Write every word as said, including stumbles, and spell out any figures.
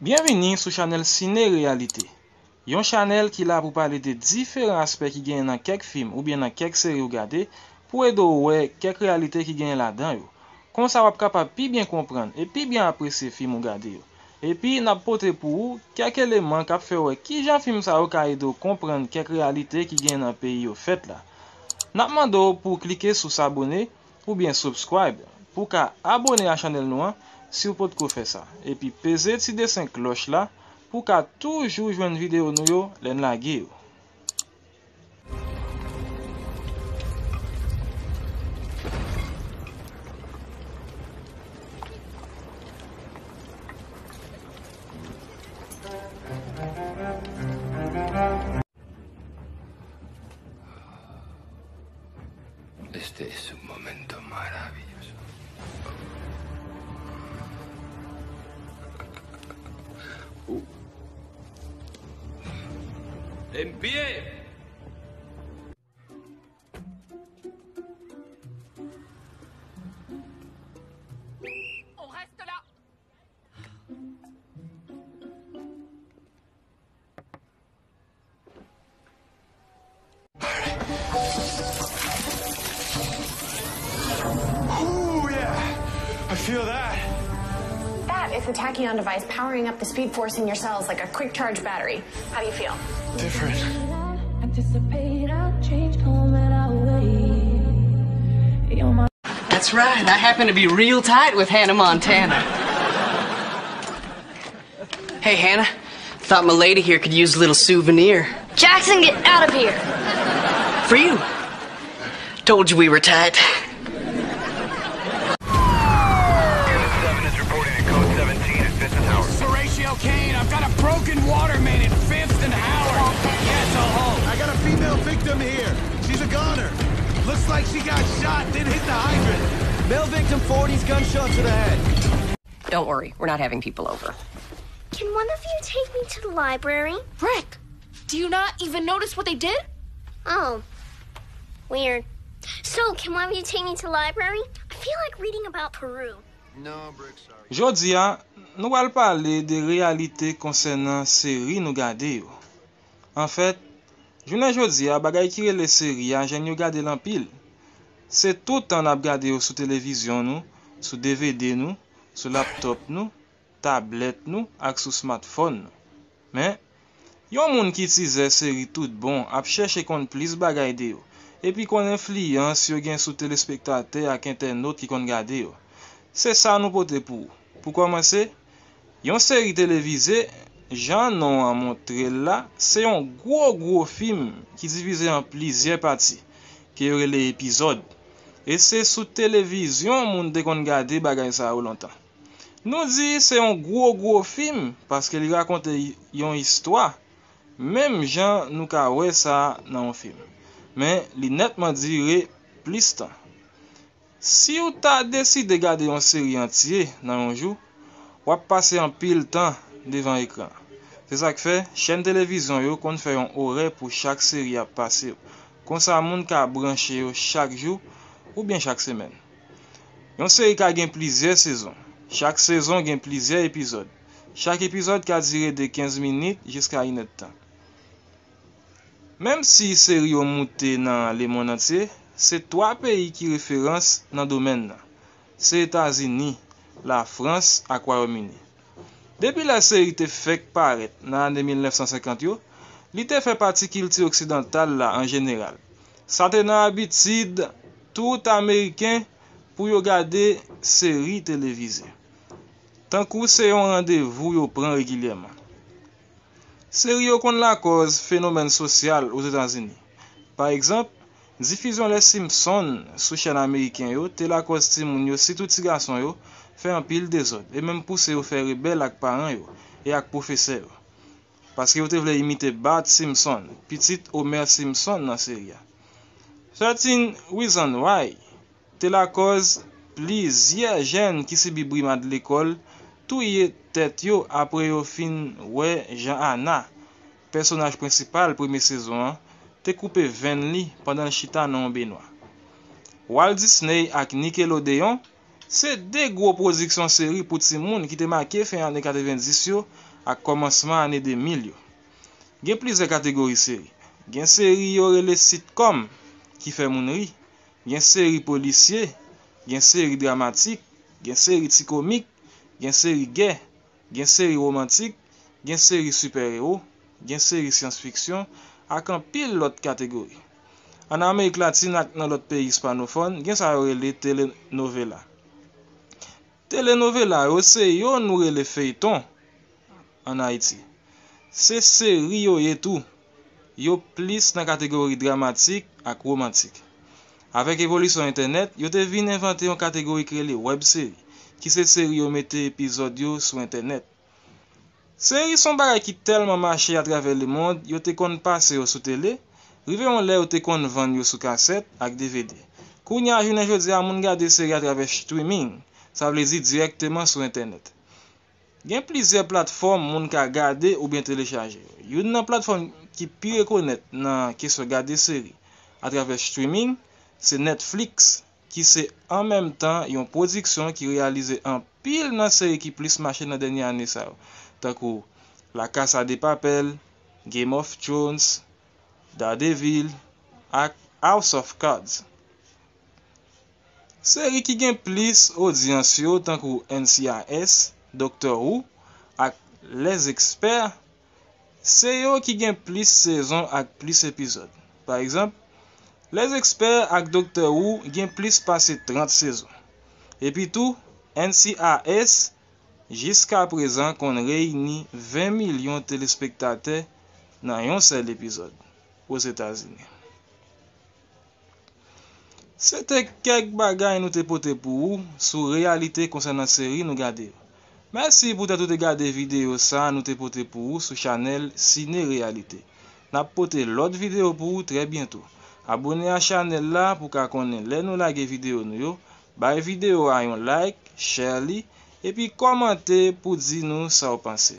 Byenvini sou chanèl Sine Reyalite, yon chanèl ki la pou pale de diferan aspè ki genyen nan kèk fim oubyen nan kèk seri w gade, pou ede w wè kèk reyalite ki genyen ladan yo. Konsa w ap kapab pi byen konprann e pi byen apresye fim ou gade yo. Epi n ap pote pou ou kèk eleman k ap fè w wè kijan fim sa yo ka ede w konprann kèk reyalite ki genyen nan peyi yo fèt la. N ap mande w pou w klike sou sabone oubyen subscribe pou w ka abone a chanèl nou an si w potko fè sa. Epi peze ti desen klòch la pou w ka toujou jwenn videyo nou yo lè n lage yo. Este es un momento maravilloso. En pie. On reste là. Ooh, yeah. I feel that. That is the tachyon device powering up the Speed Force in your cells like a quick charge battery. How do you feel? Different. Anticipate, I'll change, come when I wait. You're my That's right. I happen to be real tight with Hannah Montana. Hey, Hannah. Thought my lady here could use a little souvenir. Jackson, get out of here! For you. Told you we were tight. Unit seven is reporting a code seventeen at Fifth and Howard. Horatio Kane, I've got a broken water main at Fifth and Howard. Yes, I'll hold. I got a female victim here. She's a goner. Looks like she got shot, then hit the hydrant. Male victim, forties, gunshot to the head. Don't worry, we're not having people over. Can one of you take me to the library? Rick, do you not even notice what they did? Oh, weird. So, can one of you take me to the library? I feel like reading about Peru. No, Brick, sorry. Jodi a, nou pral pale de reyalite konsènan seri nou gade yo. Anfèt, jounen jodi a, bagay ki rele seri a, jèn yo gade l anpil. Se toutan n ap gade yo sou televizyon nou, sou D V D nou, sou laptòp nou, tablèt nou ak sou smartphone nou. Men, yon moun ki itilize seri tout bon ap chèche konn plis bagay de yo, epi konn enfliyans yo gen sou telespektatè ak entènot ki konn gade yo. Se sa nou pote pou ou. Pou kòmanse, yon seri televize, jan non an montre l la, se yon gwo, gwo fim ki divize an plizyè pati, ke yo rele epizòd. E se sou televizyon moun te konn gade bagay sa yo lontan. Nou di se yon gwo, gwo fim, paske li rakonte yon istwa, menm jan nou ka wè sa nan yon fim. Men, li nètman dire plis tan. Si w ta deside gade yon seri antye nan yon jou, w ap pase anpil tan devan ekran. Se sa k fè, chèn televizyon yo konn fè yon orè pou chak seri y ap pase yo. Konsa, moun ka branche yo chak jou oubyen chak semèn. Yon seri ka gen plizyè sezon. Chak sezon gen plizyè epizòd. Chak epizòd ka dire de kenz minit jiska inèdtan. Menm si seri yo moute nan lemonn antye, se twa peyi ki referans nan domèn nan. Se Etazini, Lafrans ak Wayòm Ini. Depi lè seri te fèk parèt nan ane mil nèf san senkant yo, li te fè pati kilti oksidantal la an jeneral. Sa te nan abitid tout Ameriken pou yo gade seri televize, tankou se yon randevou yo pran regilyèman. Seri yo konn lakòz fenomèn sosyal Ozetazini. Pa egzanp, difizyon Les Simpson sou chèn ameriken yo te lakòz timoun yo, sitou ti gason yo, fè anpil dezòd e menm pouse yo fè rebèl ak paran yo e ak pwofesè yo, paske yo te vle imite Bart Simpson, pitit Homer Simpson nan seri a. Thirteen Reasons Why te lakòz plizyè jèn ki sibi brimad lekòl touye tèt yo apre yo fin wè jan Ana, pèsonaj prensipal premye sezon an, te koupe venn li pandan l chita nan yon benwa. Walt Disney ak Nickelodeon se de gwo pwodiksyon seri pou timoun ki te make fen ane katrevendis yo ak kòmansman ane de mil yo. Gen plizyè kategori seri. Gen seri yo rele sitcom, ki fè moun ri. Gen seri polisye, gen seri dramatik, gen seri ti komik, gen seri gè, gen seri womantik, gen seri sipè ewo, gen seri syans fiksyon, ak anpil lòt kategori. Ann Amerik Latin ak nan lòt peyi ispanofòn, gen sa yo rele telenovela. Telenovela yo se yo nou rele feyton ann Ayiti. Se seri yo ye tou. Yo plis nan kategori dramatik ak womantik. Avèk evolisyon entènèt, yo te vin envante yon kategori ki rele wèb seri, ki se seri yo mete epizòd yo sou entènèt. Seri se yon bagay ki tèlman mache atravè lemonn, yo te konn pase yo sou tele, rive yon lè yo te konn vann yo sou kasèt ak D V D. Kounye a, jounen jodi a, moun gade seri atravè streaming, sa vle di dirèkteman sou entènèt. Gen plizyè platfòm moun ka gade oubyen telechaje yo. Youn nan platfòm ki pi rekonèt nan kesyon gade seri atravè streaming se Netflix, ki se an menm tan yon pwodiksyon ki reyalize anpil nan seri ki plis mache nan dènye ane sa yo, tankou La Casa de Papel, Game of Thrones, Daredevil, ak House of Cards. Seri ki gen plis odyans yo tankou N C I S, Doctor Who, ak Les Experts, se yo ki gen plis sezon ak plis epizòd. Pa egzanp, Les Experts ak Doctor Who gen plis pase trant sezon. Epi tou, N C I S jiska prezan konn reyini ven milyon telespektatè nan yon sèl epizòd Ozetazini. Se te kèk bagay nou te pote pou ou sou reyalite konsènan seri nou gade yo. Mèsi poutèt ou te gade videyo sa a nou te pote pou ou sou chanèl Sine Reyalite. N ap pote lòt videyo pou ou trè byento. Abone a chanèl la pou w ka konnen lè nou lage videyo nou yo. Bay videyo a yon like, share li, epi kòmante pou di nou sa w panse.